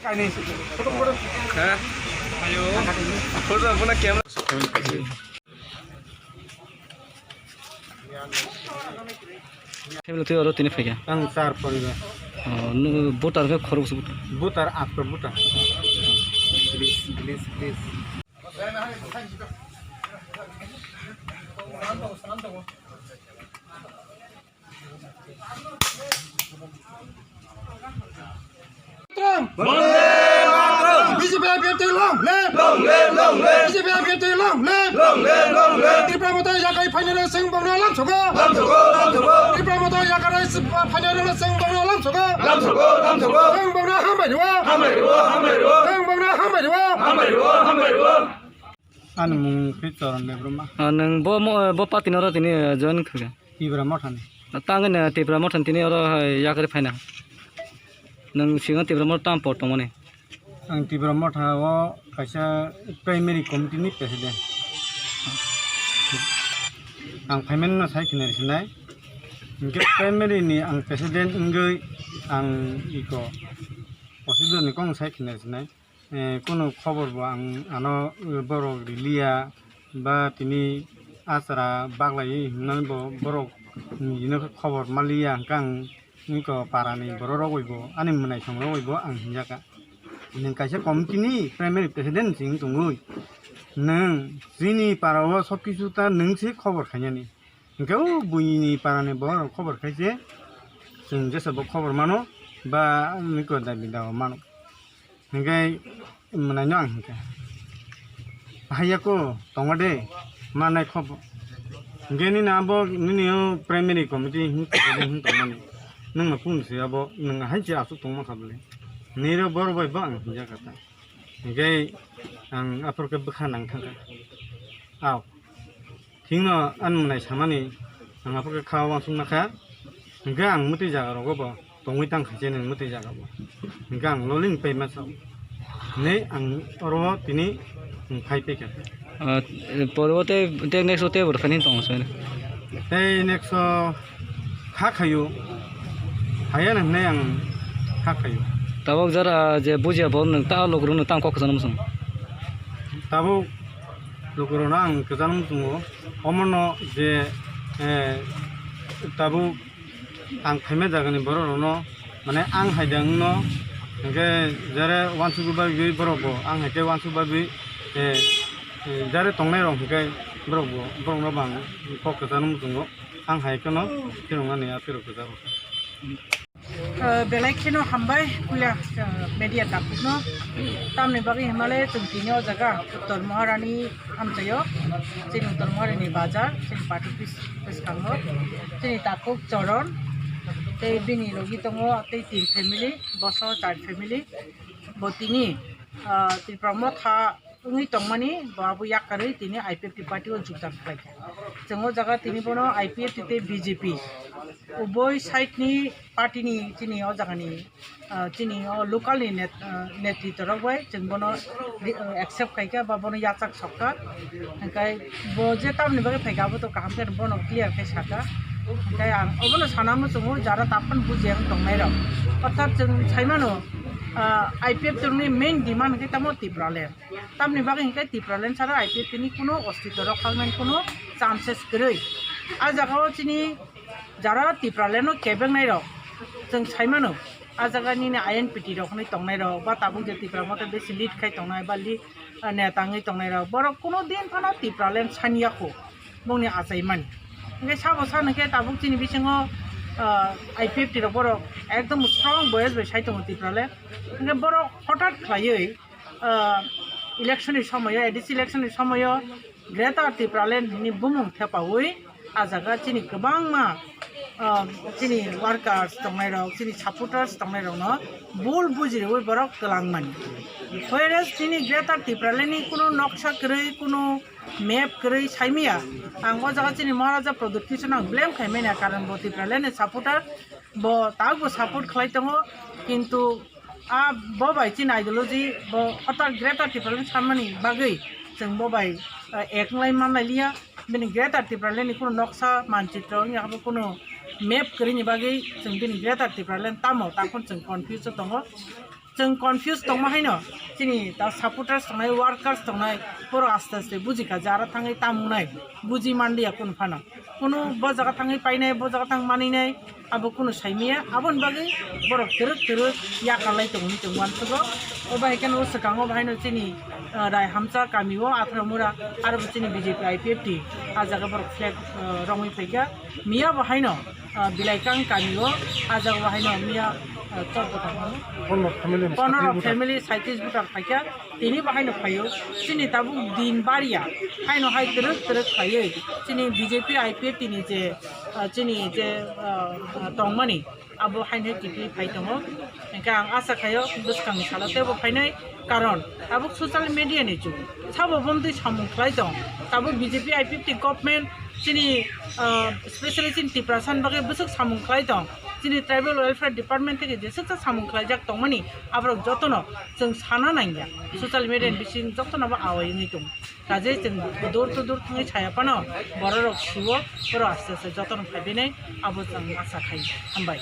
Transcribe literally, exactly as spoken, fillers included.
Ha? Photo, photo na camera. Family twi oro tini phaikha? Ang char poribar. Oh, nw-, voter khe khoroksa voter? Voter atko voter. Please, please, please. Vande Mataram! B J P I P F T long live! Long live, long live! B J P I P F T long live! Long live, long live! Tipra Motha yakarwi phainai rok chwng bongno lamsogo! Lamsogo, lamsogo! Tipra Motha yakarwi phainai rok chwng bongno lamsogo! Lamsogo, lamsogo! Chwng bongno hambai rwo! Hambai rwo, hambai rwo! Chwng bongno hambai rwo! Hambai rwo, hambai rwo! Ani mung khe Choron Debbarma. Ah, nwng bo mo-, bo party no oro tini, eh, join khaga? Tipra Mothani. Tangwi no Tipra Mothani tini oro hai yakarwi phaina. Nwng singo Tipra Motha tam por tongmani? Ang Tipra Motha o kaisa primary committee ni president. Ang phaimani no sai khinai sinai. Hinkhe primary ni ang president wngwi ang iko Osibro ni kok sai khinai sinai. Eh, kunu khobor bo ang ano, eh, borok riliya ba tini achara baglai hinmani bo borok nini khobor maliya hwnkhe ang wngkha parani borok rok bai bo ani mwnaisong rok bai bo ang hinjaka. Nwng kaisa committee ni primary president se wng tongwi nwng chini para o sob kisu ta nwng se khobor khainani. Hwnkhe o buini parani borok khobor khai se chwng jesa bo khobor mano ba nini ko dabi dawa mano. Hwnkhe mwnaino ang hwnkhe, "Haiya ko tongo de, manai kho bo." Hwnkhe nini abo nini o primary committee hwn tongmani. Nwng no kung se abo nwng hai se aswk tongma kha bole. Nini ro borok bai bo ang hinjak kha ta. Hwnkhe ang aphuru khe bwkha nang thangkha. Aw. Thikno ani mwnai samani ang aphuru khe kha uansuk nakha. Hwnkhe ang mwtwi jaga rogo bo tongwi tang khaise nwng mwtwi jaga bo. Hwnkhe ang loling pai masa. Hinwi ang oro tini phai paikha. Ah, poro tei, tei next o tei bo phani tongo sani. Tei next o kha khaio. Haya nang hinwi ang kha khaio. Tabuk jara je bujiya bo nwng ta lukurok nwng tang kok kwchangma song. Tabuk lukurokno ang kwchangma tongo. Omono je, eh, tabuk ang phaima jagani borok rokno, mane ang hai de wngno, hwnkhe jare uansuk bagwi borok bo, ang hai khe uansuk bagwi, eh, eh, jare tongnai rok hwnkhe borok bo, borokno bo ang kok kwchangma tongo. Ang hai kheno phiroknani a phirok kwcharo. Ah, belai kheno hambai puila, ah, media takhukno. Tamni bagwi hinmale chwng tini o jaga Uttor Maharani amchaio, chini Uttor Maharani bazar, chini party office bwskango, chini takhuk Choron, tei bini logi tongo tei tin family, boso char family. Bo tini, ah, Tipra Motha wngwi tongmani bo abo yakarwi tini I P F T party o jogdan khlaikha. Chwng o jaga tini bono I P F T tei B J P uboi side ni party ni chini o jaga ni, ah, chini o local ni net-, ah, netritwa rok bai chwng bono ri-, ah, accept khaikha ba bono yachak sokha. Hwnkhe bo je tamni bagwi phaikha abo to kaham khe bono clear khe sakha. Hwnkhe ang obono sana muchungo jara taphano bujiya wng tongnai rok. Orthat chwng saimano, ah, I P F T ni main demand hwnkhe tamo Tipraland. Tamni bagwi hwnkhe Tipraland sara I P F T ni kuno ostitw rok khalnani kuno chances kwrwi. A jaga o chini jara Tipraland no kebengnai rok chwng saimano, a jaga nini I N P T rok hwnwi tongnai rok ba tabuk je Tipra Motha besi lead khai tongnai ba li-, neta wngwi tongnai rok, borok kuno din phano Tipraland saniya kho bongni achaimani. Hwnkhe sabo sano khe tabuk chini bisingo, ah, I P F T rok borok ekdom strong voice bai sai tongo Tipraland. Hwnkhe borok hothat khlaiwi ah, election ni somoyo, A D C election ni somoyo Greater Tipraland ni bumung thepaui, a jaga chini kwbangma, ah, chini workers tongnai rok, chini supporters tongnai rok no bul bujiriui borok kwlang mani. Whereas chini Greater Tipraland ni kunu noksa kwrwi, kunu map kwrwi saimaya, ang o jaga chini Maharaja Pradyut Kishore no ang blame khaimani, karon bo Tipraland ni supporter, bo tabuk bo support khlai tongo, kintu a bo bai chini ideology bo hotel Greater Tipraland sanmani bagwi chwng bo bai, eh, ek wng lai man lai liya. Bini Greater Tipraland ni kunu noksa manchitro wngya habo kunu map kwrwini bagwi chwng bini Greater Tipraland tamo takhon chwng confuse o tongo. Chwng confuse tongma haino, chini ta supporters tongnai, workers tongnai, borok aste aste bujikha je aro thangwi tamungnai, buji manliya kunu phano. Kunu bo jaga thangwi painai, bo jaga thang maninai, abo kunu saimaya. Aboni bagwi borok twrwk twrwk yakarlai tongwi chwng uansukgo. O bahai kheno o swkango bahaino chini, ah, Raihamsa kamio Athramura, aro bo chini B J P I P F T, ah jaga borok flag, ah, romwi phaikha. Miya bo haino, ah, Bilaikang kamio, ah jaga bo haino miya, ah, chwng kwthang hwnwi Pondro family, pondro family, saitris voter phaikha, tini bo haino phaio. Chini tabuk din bariya, haino hai twrwk twrwk phaiwi chini B J P I P F T ni je, ah, chini je, ah, ah, tongmani, abo haino kiphilwi phai tongo. Hwnkhe ang asa khaio bwskangni salo teibo phainai, karon tabuk social media ni jug, sabo bomtwi samung khlai tong. Tabuk B J P I P F T government chini, ah, specially chini Tiprasa ni bagwi bwswk samung khlai tong. Chini Tribal Welfare Department theke jeswksa samung khlaijak tongmani, aborok jotono chwng sana nangya. Social media ni bising jotono bo awai wngwi tongo. Kaje chwng door to door thangwi saya phano bororok siwo, borok aste aste jotono phaibinai, abo chwng asa khai. Hambai.